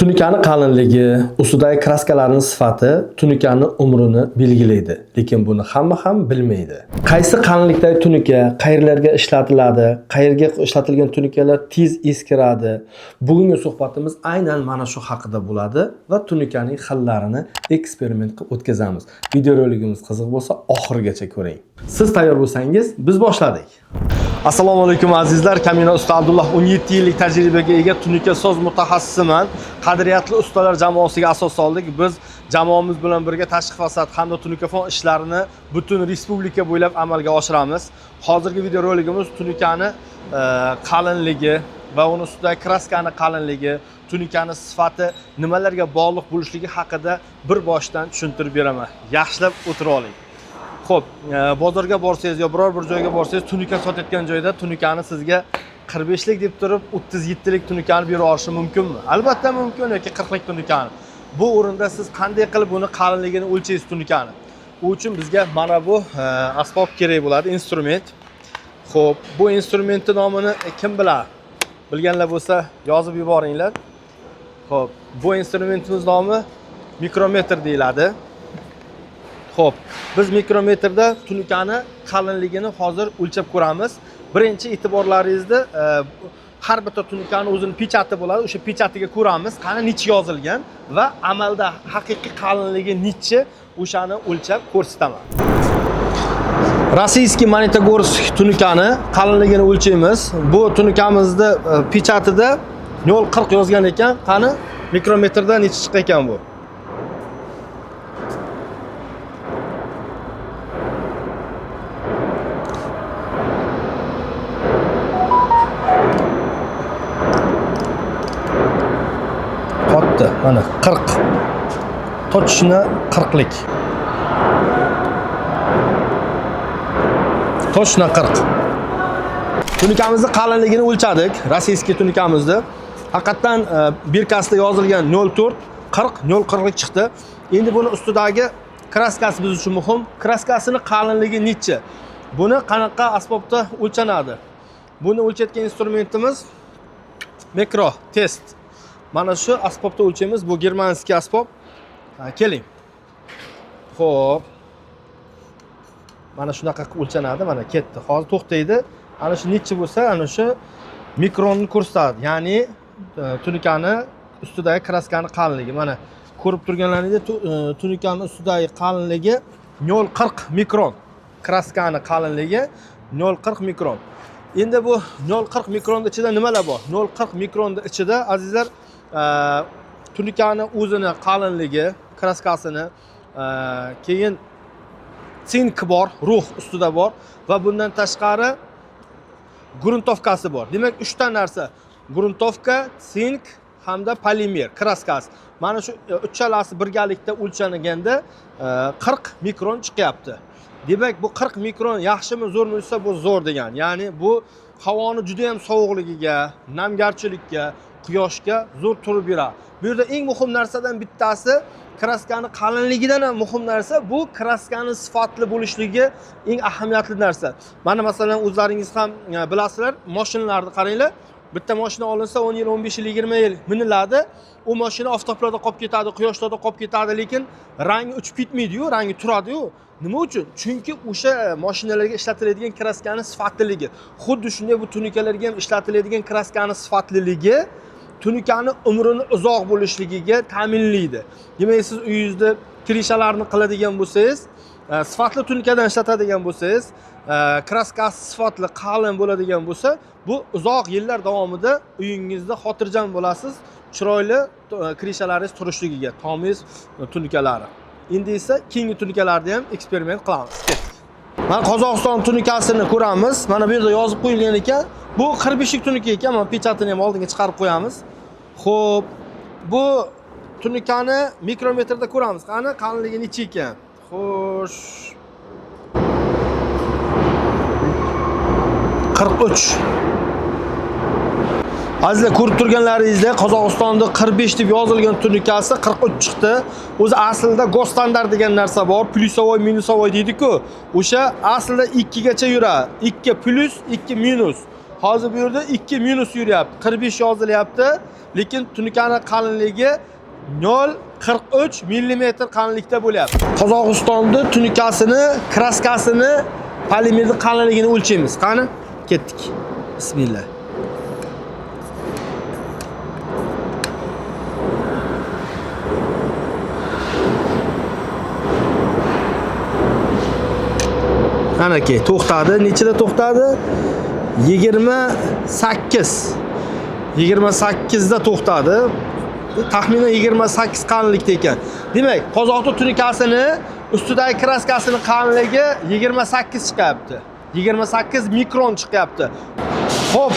Tunikani qalinligi, ustidagi kraskalarning sifati tunikani umrini belgilaydi. Lekin buni hamma ham bilmaydi. Qaysi qalinlikdagi tunika qayerlarga ishlatiladi, qayerga ishlatilgan tunikalar tez eskiradi. Bugungi suhbatimiz aynan mana shu haqida bo'ladi va tunikaning xillarini eksperiment qilib o'tkazamiz. Videorolikimiz qiziq bo'lsa, oxirigacha ko'ring. Siz tayyor bo'lsangiz, biz boshladik. Assalomu alaykum azizlar. Kamina usta Abdulloh 17 yillik tajribaga ega tunika soz mutaxassisiman. Qadriyatli ustalar jamoasiga asos soldik. Biz jamoamiz bilan birga tashqi fasad hamda tunikafon ishlarini butun respublika bo'ylab amalga oshiramiz. Hozirgi videorolikimiz tunikani qalinligi va uni ustidagi kraskani qalinligi, tunikani sifati nimalarga bog'liq bo'lishligi haqida bir boshdan tushuntirib beraman. Yaxshilab o'tirib oling. Xo'p, bozorga borsangiz yo biror bir joyga borsangiz, tunika sotayotgan joyda tunikani sizga 45 lik deb turib 37 lik tunikani berib yuborishi mumkinmi? Albatta mumkin yoki 40 lik tunikani. Bu o'rinda siz qanday qilib buni qalinligini o'lchaysiz tunikani? U uchun bizga mana bu asbob kerak bo'ladi, instrument. Xo'p, bu instrumentning nomini kim biladi? Bilganlar bo'lsa yozib yuboringlar. Xo'p, bu instrumentimiz nomi mikrometr deyiladi. Xo'p, biz mikrometrda tunikani qalinligini hozir o'lchab ko'ramiz. Birinchi e'tiborlaringizni har bitta tunikani o'zini pechati bo'ladi, o'sha pechatiga ko'ramiz, qani necha yozilgan va amalda haqiqiy qalinligi nechi, o'shani o'lchab ko'rsataman. Rossiyskiy Magnitogorsk tunikani qalinligini o'lchaymiz. Bu tunikamizni pechatida 0.40 yozgan ekan. Qani mikrometrda necha chiqqan ekan bu? Qotdi. Mana 40. Точно 40 lik. Точно 40. Tunikamizni qalinligini o'lchadik, rossiyskiy tunikamizni. Haqiqatdan birkasida yozilgan 0.4 40 0.40 lik chiqdi. Endi buni ustidagi kraskasi biz uchun muhim. Kraskasini qalinligi necha? Buni qanaqa asbobda o'lchanadi? Buni o'lchayotgan instrumentimiz mikro test. Mana shu asbobda o'lchaymiz. Bu germanskiy asbob. Ha, keling. Xo'p. Mana shunaqa qilib o'lchanadi, mana ketdi. Hozir to'xtaydi. Ana shu necha bo'lsa, ana shu mikronni ko'rsatadi. Ya'ni tunikani ustidagi kraskani qalinligi. Mana ko'rib turganlaringizdek tunikani ustidagi qalinligi 0.40 mikron. Kraskani qalinligi 0.40 mikron. Endi bu 0.40 mikronni ichida nimalar bor? 0.40 mikronni ichida azizlar tunikani o'zini qalinligi, kraskasini, keyin sink bor, ruh ustida bor va bundan tashqari gruntovkasi bor. Demak, uchta narsa: gruntovka, sink hamda polimer kraskasi. Mana shu uchalasi birgalikda o'lchanganda 40 mikron chiqyapti. Demak, bu 40 mikron yaxshimi, zo'rmi desa, bu zo'r degan. Ya'ni bu havoni juda ham sovuqligiga, namgarchilikka, quyoshga zo'r turib beradi. Bu yerda eng muhim narsadan bittasi kraskani qalinligidan ham muhim narsa bu kraskani sifatli bo'lishligi eng ahamiyatli narsa. Mana masalan o'zlaringiz ham bilasizlar, mashinalarni qaranglar. Bitta mashina olinsa 10 yil, 15 yil, 20 yil miniladi. U mashina oftoblarda qolib ketadi, quyoshlarda qolib ketadi, lekin rangi uchib ketmaydi-yu, rangi turadi-yu. Nima uchun? Chunki o'sha mashinalarga ishlatiladigan kraskani sifatliligi. Xuddi shunday bu tunikalarga ham ishlatiladigan kraskani sifatliligi tunikani umrini uzoq bo'lishligiga ta'minlaydi. Demak, siz uyingizda krishalarni qiladigan bo'lsangiz, sifatli tunikadan ishlatadigan bo'lsangiz, kraskasi sifatli, qalin bo'ladigan bo'lsa, bu uzoq yillar davomida uyingizda xotirjam bo'lasiz, chiroyli krishalaringiz turishligiga, tomingiz tunikalari. Endi esa keyingi tunikalarni ham eksperiment qilamiz. Ketdik. Mana Qozog'iston tunikasini ko'ramiz. Mana bu yerda yozib qo'yilgan ekan. Bu 45 lik tunika ekan. Mana pechatini ham oldinga chiqarib qo'yamiz. Xo'p, bu tunikani mikrometrda ko'ramiz. Qani qalinligi necha ekan? Xo'sh. 43. Azizlar ko'rib turganlaringizdek Qozog'istonda 45 deb yozilgan tunikasi 43 chiqdi. O'zi aslida go'standar degan narsa bor, plyusovoy, minusovoy deydi-ku. O'sha aslida 2 gacha yuradi. 2 plyus, 2 minus. Hozir bu yerda 2 minus yuryapti. 45 yozilyapti, lekin tunikani qalinligi 0.43 millimetr qalinlikda bo'lyapti. Qozog'istonda tunikasini, kraskasini, polimerni qalinligini o'lchaymiz. Qani? Ketdik. Bismillah. Anaki to'xtadi. Nechida to'xtadi? 28. 28 da to'xtadi. Taxminan 28 qalinlikda ekan. Demak, qozoqni tunikasini ustidagi kraskasini qalinligi 28 chiqyapti. 28 mikron chiqyapti. Xo'p,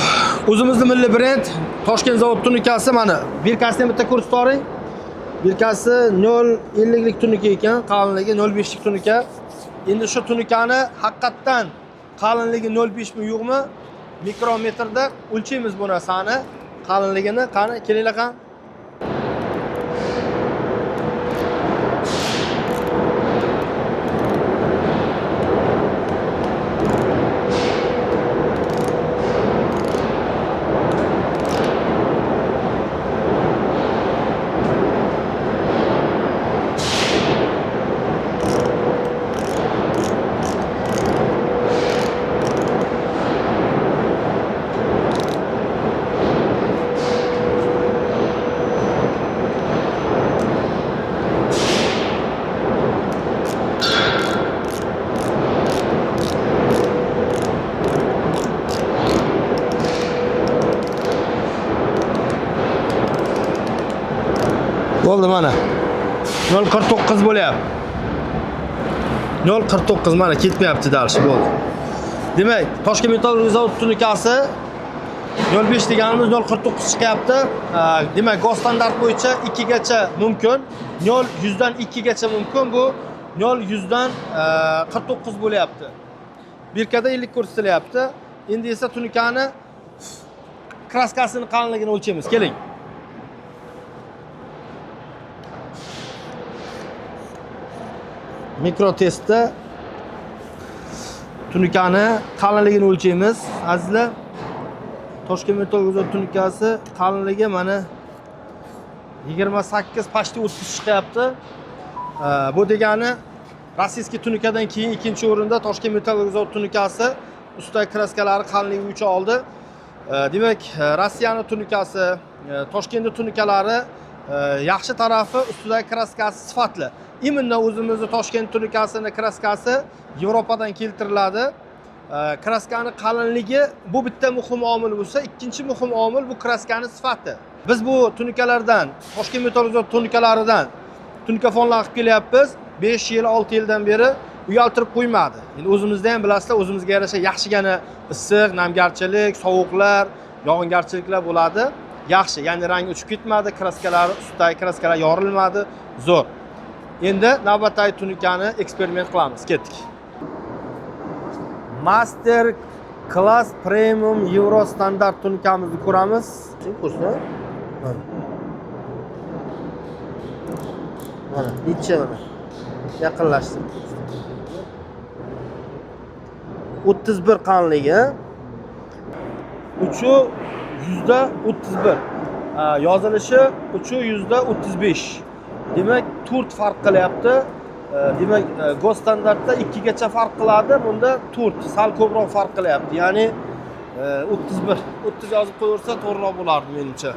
o'zimizni milliy brend Toshkent zavod tunikasi mana birkasini bitta ko'rsatib oling. Birkasi 0.50 lik tunika ekan, qalinligi 0.5 lik tunika. Endi shu tunikani haqiqatdan qalinligi 0.5 mi yo'qmi mikrometrda o'lchaymiz bu narsani qalinligini. Qani, kelinglar qani. Bo'ldi mana. 0.49 bo'lyapti. 0.49 mana ketmayapti dальше bo'ldi. Demak, Toshkent metallurgiya zavod tunikasi 0.5 deganimiz 0.49 chiqyapti. Demak, GOS standart bo'yicha 2 gacha mumkin. 0.100 dan 2 gacha mumkin. Bu 0.100 dan 49 bo'lyapti. Birkada 50 ko'rsatilyapti. Endi esa tunikani kraskasini qalinligini o'lchaymiz. Keling. Mikrotestda tunikani qalinligini o'lchaymiz. Azizlar, Toshkent metallurgiya tunikasi qalinligi mana 28 почти 30 chiqyapti. Bu degani российский tunikadan keyin ikkinchi o'rinda Toshkent metallurgiya tunikasi ustidagi kraskalari qalinligi bo'yicha oldi. Demak, Rossiyani tunikasi, Toshkentning tunikalari yaxshi tarafi ustidagi kraskasi sifatli. Именно o'zimizni Toshkent tunikasini kraskasi Yevropadan keltiriladi. Kraskani qalinligi bu bitta muhim omil bo'lsa, ikkinchi muhim omil bu kraskani sifati. Biz bu tunikalardan, Toshkent metallurgiya tunikalaridan tunikafonlar qilib kelyapmiz. 5 yil, 6 yildan beri uyaltirib qo'ymadi. Endi o'zimizda ham bilasizlar, o'zimizga yarasha yaxshigina issiq, namgarchilik, sovuqlar, yog'ingarchiliklar bo'ladi. Yaxshi, ya'ni rang uchib ketmadi, kraskalari, ustidagi kraskalar yorilmadi. Zo'r. Endi navbatdagi tunikani eksperiment qilamiz. Ketdik. Master Class Premium Euro standart tunikamizni ko'ramiz. Ko'rsin. Mana. Mana, necha mana. Yaqinlashdi. 31 qalinligi. 3.31. Yozilishi 3.35. Demak, 4 farq qilyapti. Demak, GOS standartda 2 gacha farq qiladi, bunda 4, sal ko'proq farq qilyapti. Ya'ni 31, 30 yozib qo'yaversa to'g'riroq bo'lardi menimcha.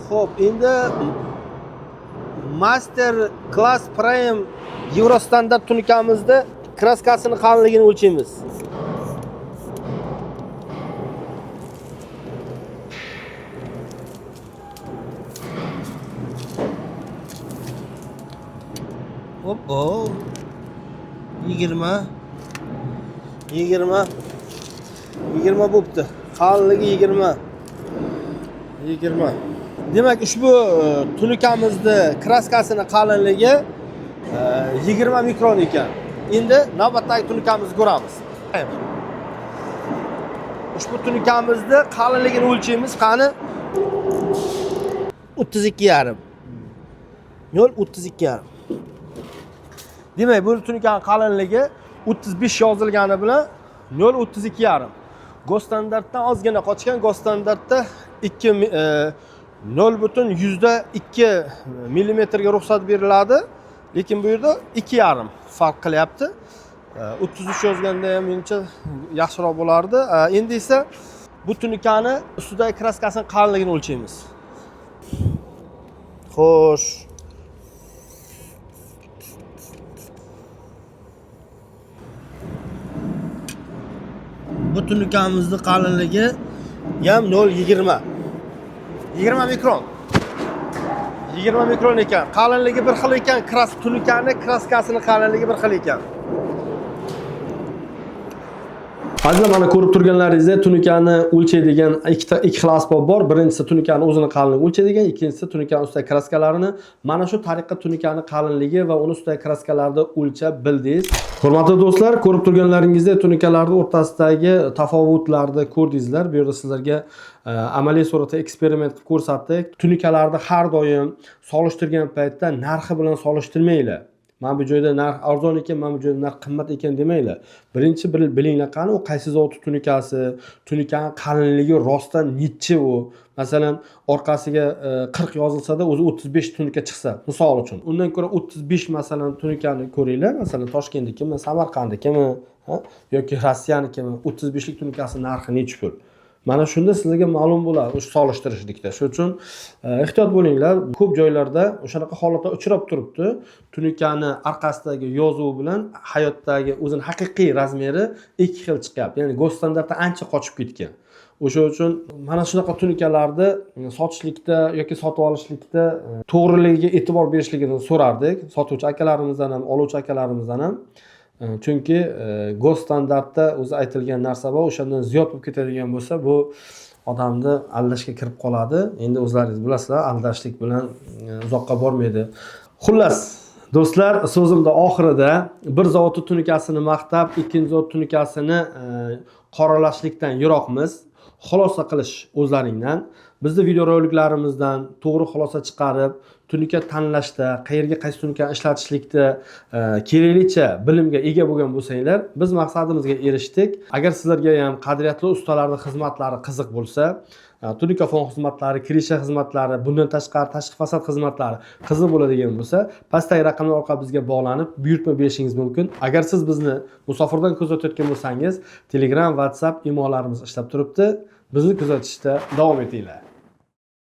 Xo'p, endi Master Class Prime Euro standart tunikamizda kraskasini qalinligini o'lchaymiz. Hop, 20 20 20 bo'pti. Qalinligi 20. 20. Demak, ushbu tunikamizni kraskasini qalinligi 20 mikron ekan. Endi navbatdagi tunikamizni ko'ramiz. Ushbu tunikamizni qalinligini o'lchaymiz. Qani? 32,5. 0.32,5. Demak, bu tunikaning qalinligi 35 yozilgani bilan 0.32,5. Госстандарт dan ozgina qochgan. Госстандарт da 2, 0,2 millimetrga ruxsat beriladi, lekin bu yerda 2,5 farq qilyapti. 33 yozganda ham menimcha yaxshiroq bo'lardi. Endi esa bu tunikani ustidagi kraskasini qalinligini o'lchaymiz. Xo'sh, bu tunikamizni qalinligi ham 0,20, 20 mikron, 20 mikron ekan. Qalinligi bir xil ekan, tunikani kraskasini qalinligi bir xil ekan. Azizlar, mana ko'rib turganlaringizdek, tunikani o'lchaydigan ikki xil asbob bor. Birinchisi tunikani o'zini qalinligini o'lchaydigan, ikkinchisi tunikani ustidagi kraskalarini. Mana shu tariqa tunikani qalinligi va uni ustidagi kraskalarni o'lchab bildingiz. Hurmatli do'stlar, ko'rib turganlaringizdek, tunikalarning o'rtasidagi tafovutlarni ko'rdingizlar. Bu yerda sizlarga amaliy suratda eksperiment qilib ko'rsatdik. Tunikalarni har doim solishtirgan paytda narxi bilan solishtirmanglar. Mana bu joyda narx arzon ekan, mana bu joyda narx qimmat ekan demanglar. Birinchi bilinglar qani u qaysi zavod tunikasi, tunikani qalinligi rostdan nechi u. Masalan, orqasiga 40 yozilsa-da, o'zi 35 tunika chiqsa, misol uchun. Undan ko'ra 35, masalan, tunikani ko'ringlar, masalan, Toshkentnikimi, Samarqandnikimi, ha, yoki Rossiyanikimi, 35lik tunikasi narxi nechi pul? Mana shunda sizlarga ma'lum bo'ladi o'sha solishtirishlikda. Shuning uchun ehtiyot bo'linglar. Ko'p joylarda o'shanaqa holatlar uchrab turibdi. Tunikani orqasidagi yozuv bilan hayotdagi o'zini haqiqiy размер i ikki xil chiqyapti. Ya'ni госстандарт dan ancha qochib ketgan. O'sha uchun mana shunaqa tunikalarni sotishlikda yoki sotib olishlikda to'g'riligiga e'tibor berishligini so'rardik sotuvchi akalarimizdan ham, oluvchi akalarimizdan ham. Chunki госстандарт da o'zi aytilgan narsa bor, o'shandan ziyod bo'lib ketadigan bo'lsa, bu odamni aldashga kirib qoladi. Endi o'zlaringiz bilasizlar, aldashlik bilan uzoqqa bormaydi. Xullas, do'stlar, so'zimda oxirida bir zavodni tunikasini maqtab, ikkinchi zavod tunikasini qoralashlikdan yiroqmiz. Xulosa qilish o'zlaringdan. Bizni videoroliklarimizdan to'g'ri xulosa chiqarib, tunika tanlashda, qayerga qaysi tunikani ishlatishlikda keraklicha bilimga ega bo'lgan bo'lsanglar, biz maqsadimizga erishdik. Agar sizlarga ham qadriyatli ustalarning xizmatlari qiziq bo'lsa, tunikafon xizmatlari, крыша xizmatlari, bundan tashqari tashqi fasad xizmatlari qiziq bo'ladigan bo'lsa, pastdagi raqamlar orqali bizga bog'lanib, buyurtma berishingiz mumkin. Agar siz bizni musofirdan kuzatayotgan bo'lsangiz, Telegram, WhatsApp, imolarimiz ishlab turibdi. Bizni kuzatishda davom etinglar.